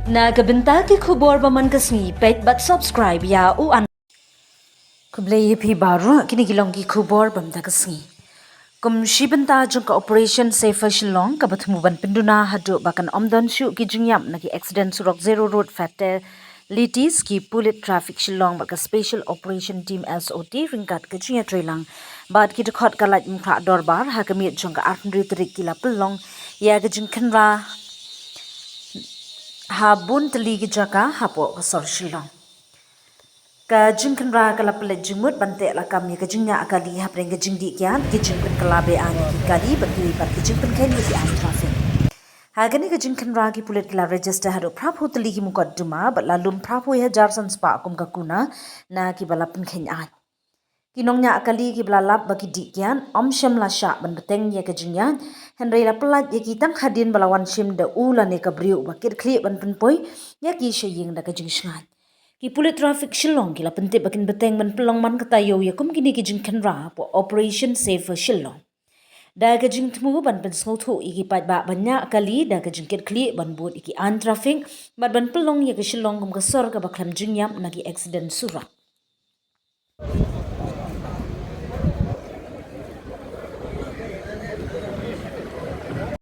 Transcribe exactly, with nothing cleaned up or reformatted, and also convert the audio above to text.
Na ka bynta ki khubor ba man ka sngi, peit bad subscribe ïa u an. Khublei ïa phi baroh, kine ki long ki khubor ba man ka sngi. Kum shi bynta jong ka Operation Safer Shillong kaba thmu ban pynduna haduh ba kan ym don shuh ki jingïap na ki accident surok zero road fatalities, ki pulit traffic Shillong bad ka Special Operation Team, S O T, ryngkat ka jingïatreilang bad ki dkhot ka Laitumkhrah Dorbar ha ka miet jong ka arphew tarik ki la pynlong ïa ka jingkhynra ha bun tylli ki jaka hapoh ka sor Shillong. Ka jingkhynra ka la pynleit jingmut ban teh lakam ïa ka jingñiah kali hapdeng ka jingdih kiad, ka jingpynkylla beaiñ ïa ki kali bad kiwei pat ka jingpynkheiñ ïa ki aiñ traffic. Ha kane ka jingkhynra, ki pulit ki la register haduh phraphew tylli ki mukotduma bad la lum phraphew hajar san spah kum ka kuna na kiba la pynkheiñ aiñ. Ki nongñiah kali kiba la lap ba ki dih kiad ym shym la shah ban bteng ïa ka jingïaid, hynrei la pyllait ïa ki tang hadien ba la wan shim da u lane ka briew uba kitkhlieh ban pynpoi ïa ki sha ïing da ka jingshngaiñ. Ki pulit traffic Shillong ki la pyntip ba kin bteng ban pynlong man ka taïew ïa kum kine ki jingkhynra hapoh Operation Safer Shillong. Da ka jingthmu ban pynsngewthuh ïa ki paidbah ban ñiah kali da ka jingkitkhlieh ban bud ïa ki aiñ traffic bad ban pynlong ïa ka Shillong kum ka sor kaba khlem jingïap na ki accident surok.